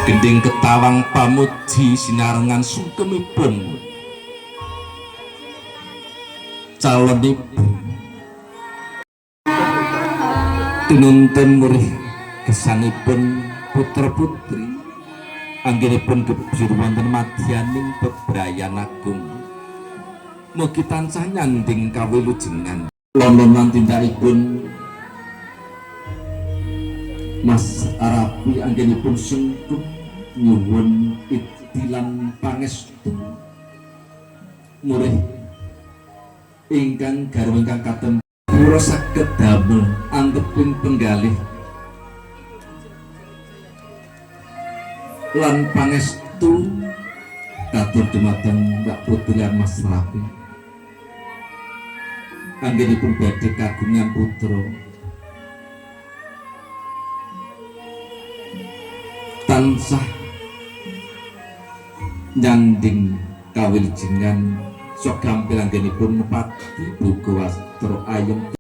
Gending ketawang pamuji sinarengan sungkemipun calon ibu tinuntun murih gesangipun putra putri anggenipun gebyur wonten madyaning bebrayan agung. Mugi tansah nyanding kawilujengan lon lan tindakipun Mas Arapi anggenipun sungkem nyuwun idhi lan pangestu murih ingkang garwa ingkang katem kula saged damel anteping penggalih lan pangestu katur dumateng Mbak Putri lan Mas Rapi anggenipun badhe kagungan putra tansah nyanding kawilujengan sok gampil anggenipun nepati buku wastra ayem.